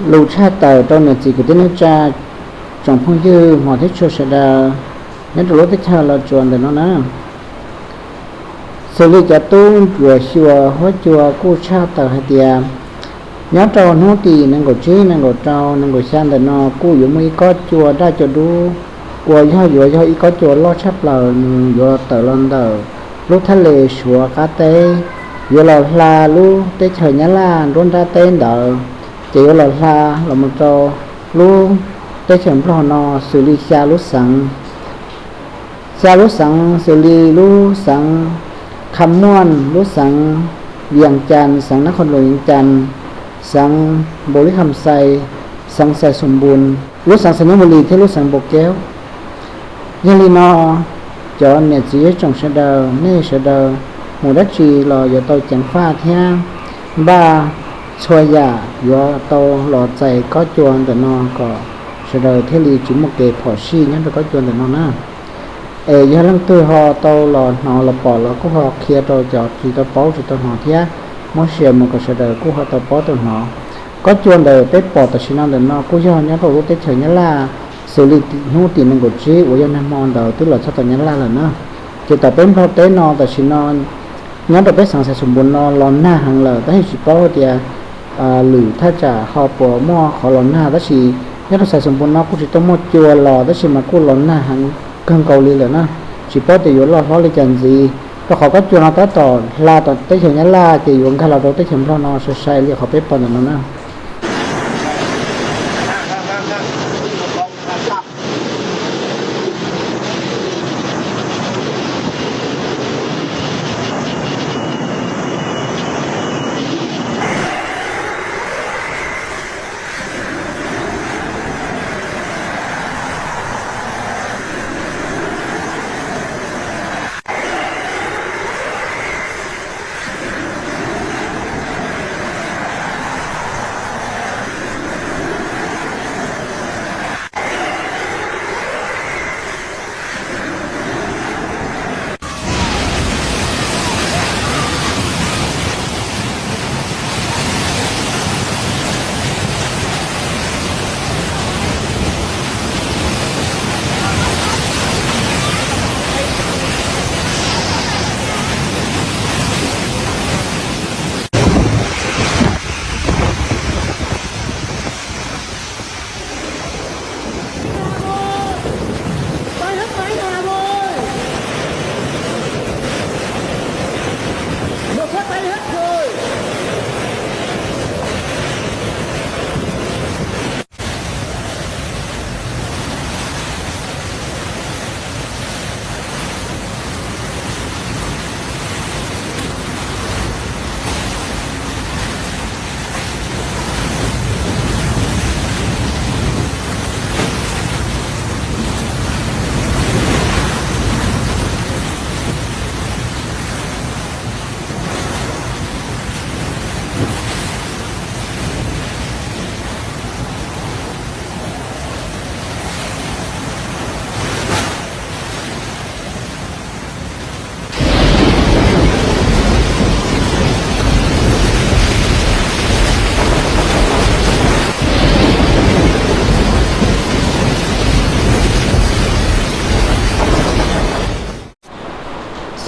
Lus tshaj tawm rau niam txiv kwv tij neej tsa, tsoom phooj ywg hmov thiab tshua sawv daws nyob rau lub teb chaws Los Tsuas ntawm no na. Xws li cov tub ntsuam xyuas huab cua kuj tshaj tawm hais tias nyob rau hnub tim nees nkaum tsib, nees nkaum rau, nees nkaum xya ntawm no kuj yuav muaj ib kob cua daj cua dub uas yog yuav yog ib kob cua loj tshaj plaws, nws yuav tawm los ntawm lub thaj les Suav qab teb, yuav los hla lub teb chaws Nyab Laj nruab nrab teb ntawd, ces yuav los hla los mus rau lub teb chaws Nplog no xws li xya lub xeev. Xya lub xeev xws li lub xeev Kham Muam, lub xeev Vias Cas, xeev Nab Khos Luas Vias Cas, xeev Npaus Lis Kham Xais, xeev Xais Xus Npus, lub xeev Xais Nyab Npus Lis thiab lub xeev Npaus Kev. Yog li no, cov niam txiv tsoom sawv daws, nej sawv daws mus dab tsi los yuav tau ceev faj thiab npaj txhua yam yuav tau los txais kob cua ntawm no kom sawv daws thiaj li tsis muaj kev phom sij nyob rau kob cua ntawm no na. Es yog leej twg ho tau los hnov los pom los kuj ho qhia rau cov tsis tau paub tsis tau hnov thiab, muab share mus kom sawv daws kuj ho tau paub tau hnov. Kob cua ntawm peb pom tam sim no ntawm no kuj yog nyob rau lub teb chaws Nyab Laj, xws li hnub tim nees nkaum tsib uas yog nag hmo ntawd twb los txog tom Nyab Laj lawm na. Ces tom peb Nplog teb no tam sim no nyob rau peb xeev Xais Xus Npus no los nag heev lawm, tab sis tsis paub tias lwm thaj tsam ho puas muaj qhov los nag, tab sis nyob rau Xais Xus Npus no kuj tsis tau muaj cua los tab sis mas kuj los nag heev kawg nkaus li lawm na. Tsis paub tias yuav loj hlob li cas ntxiv, rau qhov kob cua no tab tom hla tom teb chaws Nyab Laj ces yuav nkag los rau teb chaws Nplog no sai sai li qhov peb pom ntawm no na.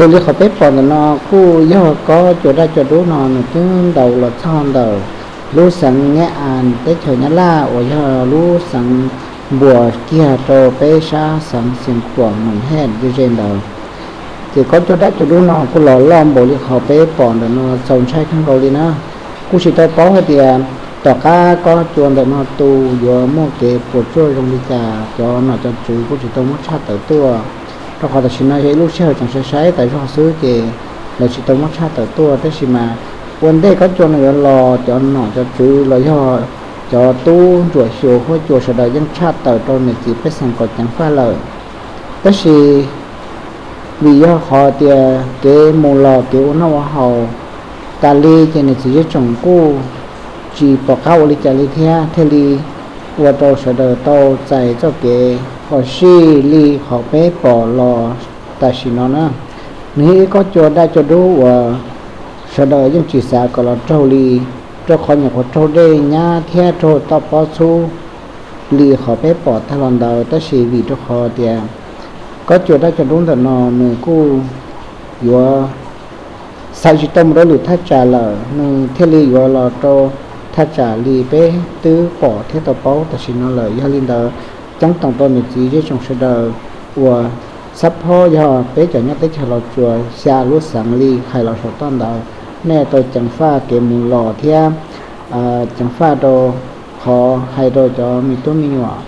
Xws li qhov peb pom ntawm no kuj yog kob cua daj cua dub no nws twb ntaus los txog ntawm lub xeev Nyab As teb chaws Nyab Laj uas yog lub xeev npuas kiag rau peb sab xeev Xiav Khuam Moos Hej ze ze ntawd. Ces kob cua daj cua dub no kuj los loj npaum li qhov peb pom ntawm no txaus ntshai kawg nkaus li na. Kuj tsis tau paub hais tias tom qab kob cua ntawm no tu yuav muaj kev puas tsuaj zoo li cas, cov nom cov tswv kuj tsis tau muab tshaj tawm tuaj, rau qhov tam sim no yog ib lub sij hawm tseem sai sai tas zog xwb ces lawv tsis tau muab tshaj tawm tuaj. Tab sis mas ua ntej kob cua no yuav los cov nom cov tswv los yog cov tub ntsuam xyuas huab cua sawv daws yeej tshaj tawm rau niam txiv pej xeem kom ceev faj lawm. Tab sis vim yog qhov tias kev mus los kev ua noj ua haus tas li ces niam txiv zej tsoom kuj tsis pom qab ua li cas li thiab, thiaj li ua rau sawv daws tau txais txoj kev phom sij li qhov peb pom los tam sim no na. Nws yog ib kob cua daj cua dub uas sawv daws yeej tsis xav kom los raug li. rau qhov nyuam qhuav raug dej nyab thiab raug toj pob txhub li qhov peb pom tag los ntawd, tab sis vim rau qhov tias kob cua dab cua dub ntawm no nws kuj yuav xaiv tsis tau mus rau lwm thaj tsam lawm, nws thiaj li yuav los rau thaj tsam li peb twb pom thiab tau paub tam sim no lawm. Yog li ntawd, ceeb toom rau niam txiv zej tsoom sawv daws uas xab phob yog peb cov nyob teb chaws Los Tsuas xya lub xeev li hais los saum toj ntawd, nej tau ceev faj kev mus los thiab ceev faj rau qhov hais rau cov me tub me nyuam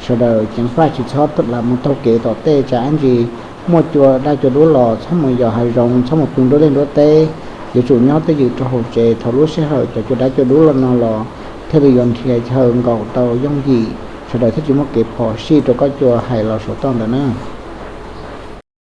sawv daws ceev faj tsis txhob lam mus taug kev tom tej tsam ib ntsis muaj cua dab cua dub los txhob mus yos hav zoov, txhob mus pw nruab liaj nruab teb, yuav tsum nyob twj ywm rau hauv tsev thaum lub sij hawm cov cua dab cua dub los no los thiaj li yuav nrhiav chaw nkaum tau yooj yim, sawv daws thiaj tsis muaj kev phom sij rau kob cua hais los saum toj ntawd na.